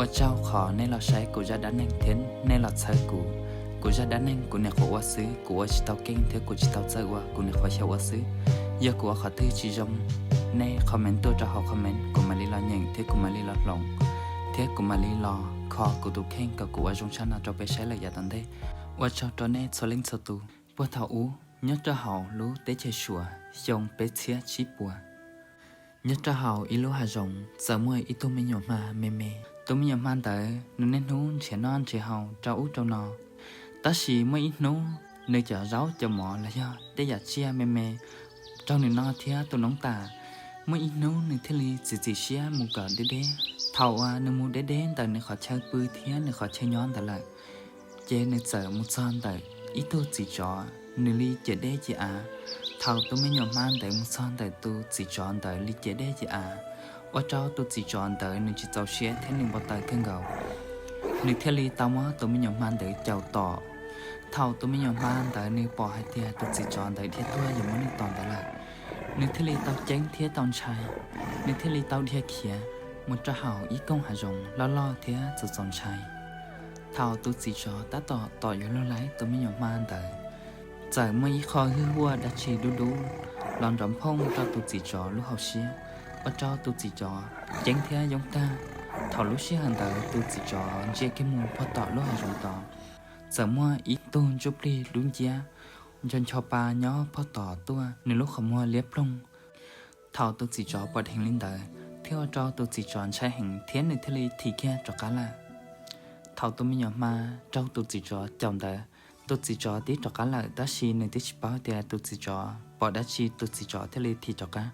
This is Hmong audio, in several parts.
Ua tsaug qhov nej los saib kuv zaj dab neeg thiab nej los txhawb kuv. Kuv zaj dab neeg kuv nyuam qhuav ua xwb, kuv ua tsis tau keej thiab kuv tsis tau txawj ua, kuv nyuam qhuav xyaum ua xwb. Yog kuv ua qhov twg tsis zoo, nej comment tuaj rau hauv comment, kuv mam li los nyeem thiab kuv mam li los hloov, thiab kuv mam li los kho kuv tus kheej kom kuv ua zoo tshaj no rau peb saib lawm yav tom ntej. Ua tsaug rau nej txhua leej txhua tus. Puag thaum ub, nyob rau hauv lub teb chaws Suav xyoo peb txhiab tsib puas, nyob rau hauv ib lub hav zoov txawm muaj ib tug me nyuam hma me me. Tus me nyuam hma ntawd nws niaj hnub nrhiav noj nrhiav haus rau ub rau no, tab sis muaj ib hnub nws cov zaub cov mov los yog tej yam tsiaj me me raug nws noj thiab tu noob tas. Muaj ib hnub nws thiaj li txiav txim siab mus kom deb deb. Thaum uas nws mus deb deb ntawm nws qhov chaw pw thiab nws qhov chaw nyob ntawd lawm, ces nws txawm mus txog ntawm ib tug txiv tsov, nws li ciam deb ciam av. Thaum tus me nyuam hma ntawd mus txog ntawm tus txiv tsov ntawd li ciam deb ciam av, ua rau tus txiv tsov ntawd nws tsis txaus siab thiab nws npau taws kawg nkaus. Nws thiaj li tau muab tus me nyuam hma ntawd caum tom. Thaum tus me nyuam hma ntawd nws pom hais tias tus txiv tsov ntawd dhia tuaj yuav muab nws tom ntawd lawm, nws thiaj li tau ceeb thiab tau ntshai. Nws thiaj li tau dhia khiav mus rau hauv ib koog hav zoov loj loj thiab txaus txaus ntshai. Thaum tus txiv tsov tab tom tom yuav luag laib tus me nyuam hma ntawd, txawm muaj ib qho hwj huaj dab tsi dub dub los nrov phooj rau tus txiv tsov lub hauv siab, ua rau tus txiv tsov ceeb thiab yoob tag. Thaum lub sij hawm ntawd tus txiv tsov ntsia kiag mus pog tom lub hav zoov tod, txawm muaj ib tug ntsuj plig dub nciab ncho ncho pa nyob pog tom tuaj, nws lub qhov muag liab ploog. Thaum tus txiv tsov pom dheev li ntawd thiaj ua rau tus txiv tsov ntshai heev thiab nws thiaj li thim kiag rov qab lawm. Thaum tus me nyuam hma raug tus txiv tsov caum ntawd, tus txiv tsov twb rov qab lawm tab sis nws twb tsis paub tias tus txiv tsov pom dab tsi tus txiv tsov thiaj li thim rov qab.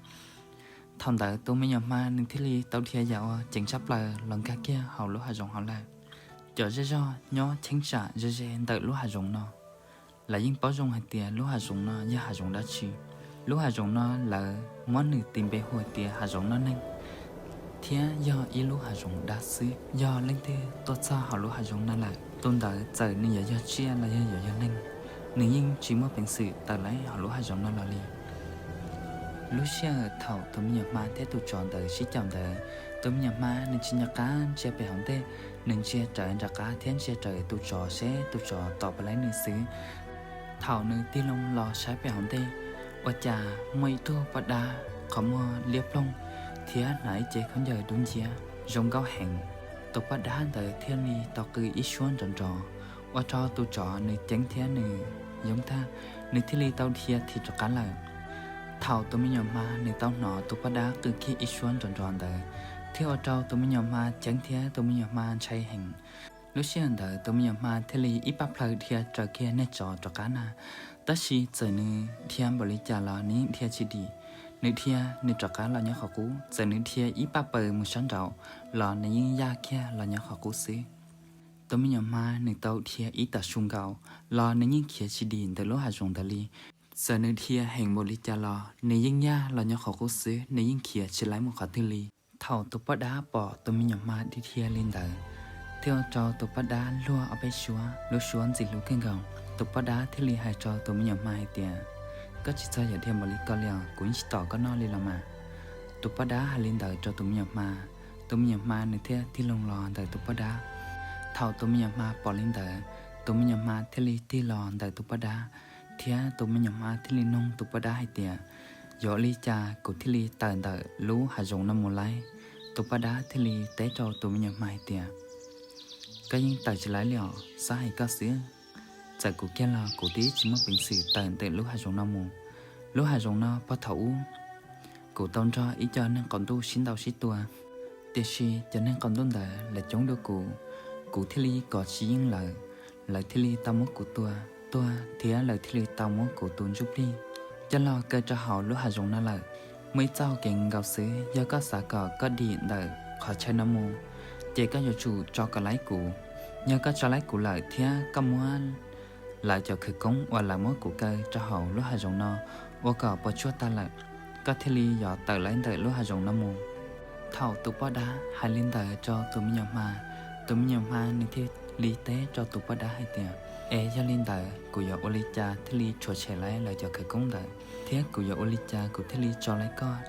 Thaum ntawd tus me nyuam hma nws thiaj li tau dhia yam uas ceev tshaj plaws los nkag kiag hauv lub hav zoov hauv lawm. Cov zej zog nyob cheeb tsam ze ze ntawm lub hav zoov no, lawv yeej paub zoo hais tias lub hav zoov no yog hav zoov dab tsi. Lub hav zoov no lawv muab nws tis npe hu tias hav zoov noj neeg, thiab yog ib lub hav zoov dab xwb. Yog leej twg tuaj txog hauv lub hav zoov no lawm, tus ntawd txawm nws yuav yog tsiaj los yog yuav yog neeg, nws yeej tsis muaj peev xwm tawm laib hauv lub hav zoov no los li. Lub sij hawm thaum tus me nyuam hma thiab tus tsov ntawd sib caum ntawd, tus me nyuam hma nws tsis nco qab ntsia pem hauv ntej, nws ntsia rawv nram qab thiab ntsia rawv tus tsov seb tus tsov tom puas laib nws xwb. Thaum nws tig loo los saib pem hauv ntej, ua cas muaj ib tug poj dab qhov muag liab ploog thiab hnav ib cev khaub ncaws dub nciab zoo nkauj heev. Tus poj dab ntawd thiaj li tau qw ib suab nrov nrov, ua rau tus tsov nws ceeb thiab nws yoob tag, nws thiaj li tau dhia thim rov qab lawm. Thaum tus me nyuam hma nws tau hnov tus poj dab qw kiag ib suab nrov nrov ntawd, thiaj ua rau tus me nyuam hma ceeb thiab tus me nyuam hma ntshai heev. Lub sij hawm ntawd tus me nyuam hma thiaj li ib paj plhaw dhia raws kiag niag tsov rov qab na. Tab sis txawm nws dhia npaum li cas los nws yeej dhia tsis dim. Nws dhia nws rov qab los nyob qhov qub, txawm nws dhia ib paj paws mus sab nraud los nws yeej yaj kiag los nyob qhov qub xwb. Tus me nyuam hma nws tau dhia ib tag su nkaus los nws yeej khiav tsis dim ntawm lub hav zoov ntawd li. Txawm nws dhia heev npaum li cas los nws yeej yaj los nyob qhov qub xwb, nws yeej khiav tsis laib mus qhov twg li. Thaum tus poj dab pom tus me nyuam hma dhia dhia li ntawd, thiaj ua rau tus poj dab luag ob peb suab, lub suab ntxim hlub kawg nkaus. Tus poj dab thiaj li hais rau tus me nyuam hma hais tias, koj tsis txog yam dhia npaum li ko li os, kuv yeej tsis tom koj noj li los mas. Tus poj dab hais li ntawd rau tus me nyuam hma, tus me nyuam hma nws thiaj tig loo los ntawm tus poj dab. Thaum tus me nyuam hma pom li ntawd, tus me nyuam hma thiaj li tig los ntawm tus poj dab, thiab tus me nyuam hma thiaj li nug tus poj dab hais tias, yuav ua li cas kuv thiaj li tawm ntawm lub hav zoov no mus laib? Tus poj dab thiaj li teb rau tus me nyuam hma hais tias, koj yeej tawm tsis laib li os, xav hais koj xwb. Txawm kuv kiag los kuv twb tsis muaj peev xwm tawm ntawm lub hav zoov no mus. Lub hav zoov no puag thaum ub kuv tau nrog ib co neeg qaum ntuj sib ntaus sib tua, tiam sis cov neeg qaum ntuj ntawd lawv coob dua kuv, kuv thiaj li kov tsis yeej lawv, lawv thiaj li tau muab kuv tua tuag thiab lawv thiaj li tau muab kuv tus ntsuj plig coj los kaw rau hauv lub hav zoov no lawm. Muaj ib txoj hau kev nkaus xwb, yog koj xav kom koj dim ntawm qhov chaw no mus, ces koj yuav tsum tso kom laib kuv. Yog koj tso laib kuv lawm thiab koj muab lawv cov khawv koob uas lawv muab kuv kaw rau hauv lub hav zoov no ua kom puas tsuaj tag lawm, koj thiaj li yuav tawm laib ntawm lub hav zoov no mus. Thaum tus poj dab hais li ntawd rau tus me nyuam hma, tus me nyuam hma nws thiaj li teb rau tus poj dab hais tias, es yog li ntawd kuv yuav ua li cas thiaj li rhuav tshem laib lawv cov khawv koob ntawd, thiab kuv yuav ua li cas kuv thiaj li tso laib koj?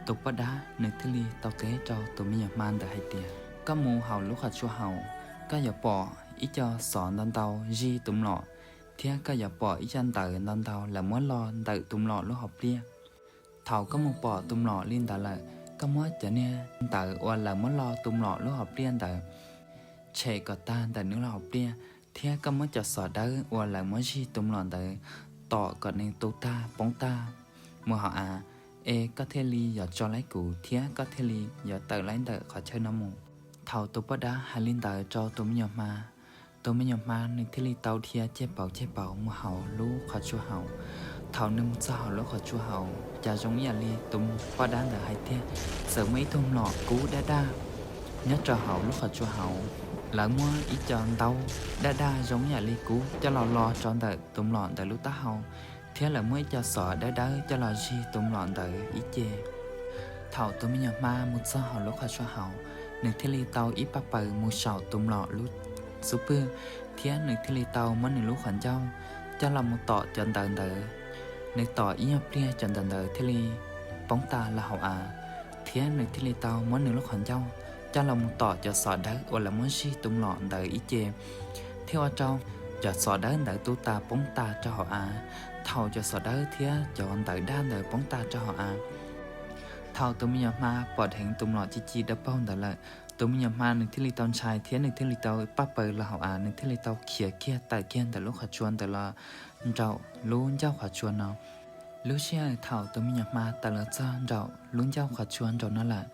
Tus poj dab nws thiaj li tau teb rau tus me nyuam hma ntawd hais tias, Koj mus hauv lub qhov tsua haus, koj yuav pom ib co xov ntau ntau zij tus mlom, thiab koj yuav pom ib co ntawv ntau ntau lawv muab lo ntawm tus mlom lub hauv pliaj. Thaum koj mus pom tus mlom li ntawd lawm, koj muab cov niag ntawv uas lawv muab lo tus mlom lub hauv pliaj ntawd tshem kom tag ntawm nws lub hauv pliaj, thiab koj muab cov xov dawb uas lawv muab zij tus mlom ntawd tom kom nws tu tag poob tag mus hauv av, es koj thiaj li yuav tso laib kuv thiab koj thiaj li yuav tawm laib ntawm qhov chaw no mus. Thaum tus poj dab hais li ntawd rau tus me nyuam hma, tus me nyuam hma nws thiaj li tau dhia ceg pauv ceg pauv mus hauv lub qhov tsua haus. Thaum nws mus txog hauv lub qhov tsua haus, cas zoo ib yam li tus poj dab ntawd hais tiag, txawm muaj ib tug mlom kub daj daj nyob rau hauv lub qhov tsua haus. Lawv muab ib co ntaub daj daj zoo ib yam li kub coj los lo rau ntawm tus mlom ntawd lub taub hau, thiab lawv muab ib co xov dawb dawb coj los zij tus mlom ntawd ib ce. Thaum tus me nyuam hma mus txog hauv lub qhov tsua haus, nws thiaj li tau ib paj paws mus saum tus mlom lub xub pwg, thiab nws thiaj li tau muab nws lub qhov ncauj coj los mus tom cov ntawv ntawd. Nws tom ib nyuag pliag cov ntawv ntawd thiaj li poob tas los hauv av, thiab nws thiaj li tau muab nws lub qhov ncauj coj los mus tom cov xov dawb uas lawv muab zij tus mlom ntawd ib ce, thiaj ua rau cov xov dawb ntawd tu tas poob tas rau hauv av. Thaum cov xov dawb thiab cov ntawv daj ntawd poob tas rau hauv av, thaum tus me nyuam hma pom dheev tus mlom ci ci dawb paug ntawd lawm, tus me nyuam hma nws thiaj li tau ntshai thiab nws thiaj li tau paj paws los hauv av, nws thiaj li tau khiav kiag tawm kiag ntawm lub qhov tsua ntawd los nraum lub ncauj qhov tsua no. Lub sij hawm thaum tus me nyuam hma tawm los txog nraum lub ncauj qhov tsua nraum no lawm,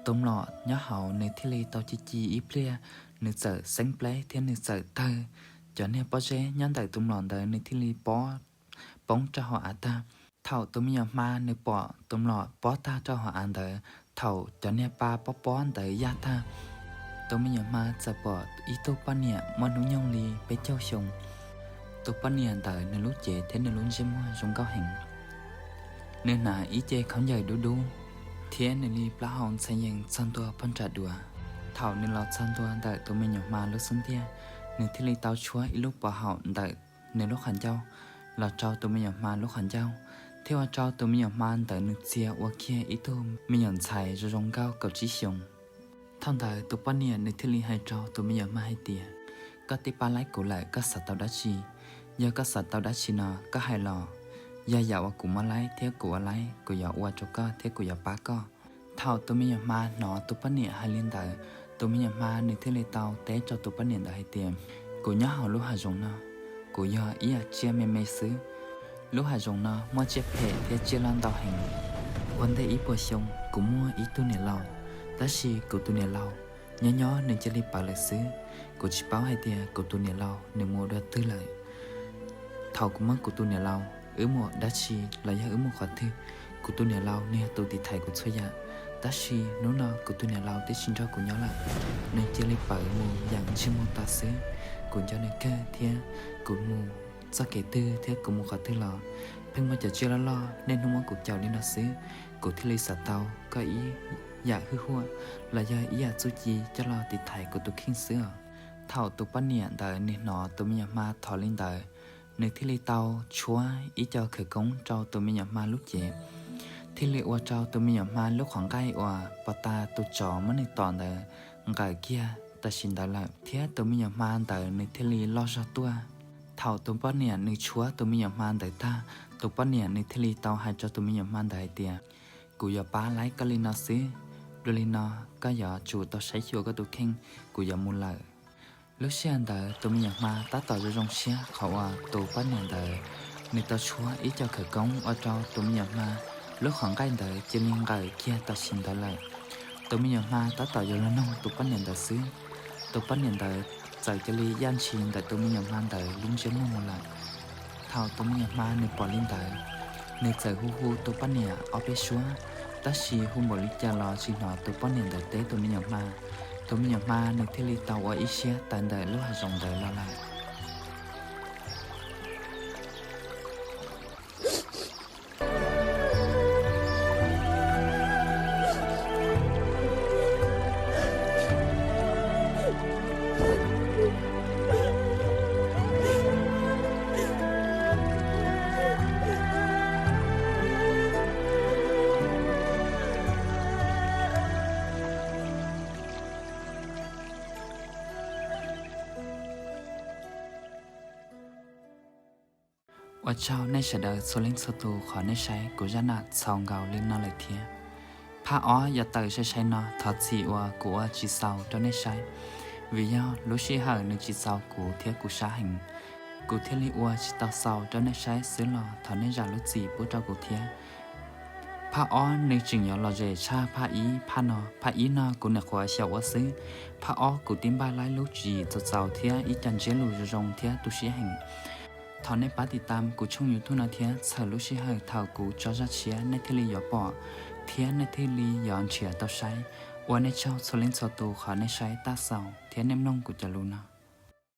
tus mlom nyob hauv nws thiaj li tau ci ci ib pliag, nws txawm xeeb pleb thiab nws txawm tawg. Cov niag pob zeb nyob ntawm tus mlom ntawd nws thiaj li pob poob rau hauv av tag. Thaum tus me nyuam hma nws pom tus mlom pob tag rau hauv av ntawd, thaum cov niag pa pob pob ntawd yaj tag, tus me nyuam hma txawm pom ib tug poj niam muaj hnub nyoog li peb caug xyoo. Tus poj niam ntawd nws lub cev thiab nws lub ntsej muag zoo nkauj heev. Nws hnav ib ce khaub ncaws dub dub, thiab nws li plaub hau ntxhee yees txog ntua pog nram duav. Thaum nws los txog ntua ntawm tus me nyuam hma lub xub ntiag, nws thiaj li tau tshuab ib lub pov haum ntawm nws lub qhov ncauj los rau tus me nyuam hma lub qhov ncauj, thiaj ua rau tus me nyuam hma ntawd nws txia ua kiag ib tug me nyuam ntxhais zoo zoo nkauj kaum tsib xyoos. Thaum ntawd tus poj niam nws thiaj li hais rau tus me nyuam hma hais tias, koj twb pab laib kuv lawm, koj xav tau dab tsi? Yog koj xav tau dab tsi no koj hais los, yog yam uas kuv muab laib thiab kuv ua laib kuv yuav ua rau koj thiab kuv yuav pab koj. Thaum tus me nyuam hma hnov tus poj niam hais li ntawd, tus me nyuam hma nws thiaj li tau teb rau tus poj niam ntawd hais tias, kuv nyob hauv lub hav zoov no, kuv yog ib yam tsiaj me me xwb. Lub hav zoov no muaj tsiaj phem thiab tsiaj loj ntau heev. Ua ntej ib puas xyoo kuv muaj ib tug niam laus, tab sis kuv tus niam laus nyob nyob nws cia li ploj lawm xwb. Kuv tsis paub hais tias kuv tus niam laus nws mus dua twg lawm. Thaum kuv muab kuv tus niam laus, wb mus dab tsi los yog wb mus qhov twg, kuv tus niam laus nws yog tus tiv thaiv kuv txhua yam. Tab sis hnub no kuv tus niam laus twb tsis nrog kuv nyob lawm, nws cia li ploj mus yam ntsej muag to xwb. Kuv nco nws kawg thiab kuv mus txoj kev twg thiab kuv mus qhov twg los pheej muaj cov tsiaj loj loj niaj hnub muab kuv caum li no xwb. Kuv thiaj li xav tau koj ib yam hwj huam los yog ib yam txuj ci coj los tiv thaiv kuv tus kheej xwb os. Thaum tus poj niam ntawd nws hnov tus me nyuam hma thov li ntawd, nws thiaj li tau tshuab ib co khawv koob rau tus me nyuam hma lub cev, thiaj li ua rau tus me nyuam hma lub qhov nqaij uas pov tas tus tsov muab nws tom ntawd nqawm kiag tam sim ntawd lawm, thiab tus me nyuam hma ntawd nws thiaj li loj zog tuaj. Thaum tus poj niam nws tshuab tus me nyuam hma ntawd tag, tus poj niam nws thiaj li tau hais rau tus me nyuam hma ntawd hais tias, kuv yuav pab laib koj li no xwb, dua li no koj yuav tsum tau saib xyuas koj tus kheej, kuv yuav mus lawm. Lub sij hawm ntawd tus me nyuam hma tab tom zoo zoo siab qhov uas tus poj niam ntawd nws tau tshuab ib co khawv koob ua rau tus me nyuam hma lub qhov nqaij ntawd cia li nqawm kiag tam sim ntawd lawm. Tus me nyuam hma tab tom yuav luag noog tus poj niam ntawd xwb, tus poj niam ntawd txawm cia li yaj ntshis ntawm tus me nyuam hma ntawd lub ntsej muag mus lawm. Thaum tus me nyuam hma nws pom li ntawd, nws txawm hu hu tus poj niam ob peb suab, tab sis hu npaum li cas los tsis hnov tus poj niam ntawd teb tus me nyuam hma. Tus me nyuam hma nws thiaj li tau ua ib siab tawm ntawm lub hav zoov ntawd los lawm. Ua tsaug nej sawv daws txhua leej txhua tus qhov nej saib kuv zaj nam txaus nkaus li no lawm thiab. Phaj ob yav tawm sai sai no thov txim uas kuv ua tsis xaus rau nej saib, vim yog lub sij hawm nws tsis txaus kuv thiab kuv sab heev, kuv thiaj li ua tsis tau xaus rau nej saib xwb los thov nej zam lub txim pub rau kuv thiab. Phaj ob nws tseem yuav lom zem tshaj phaj ib phaj no. Phaj ib no kuv nyuam qhuav xyaum ua xwb, phaj ob kuv twb npaj laib lub tswv yim txaus txaus thiab ib co ntsiab lus zoo zoo thiab tu siab heev. Thov nej pab tiv tam kuv tshooj YouTube no thiab txhawm lub sij hawm thaum kuv tso zaj tshiab nej thiaj li yuav pom thiab nej thiaj li yuav nrhiav tau saib. Ua nej tsaug txhua leej txhua tus qhov nej saib tab xaus thiab nej mloog kuv cov lus no.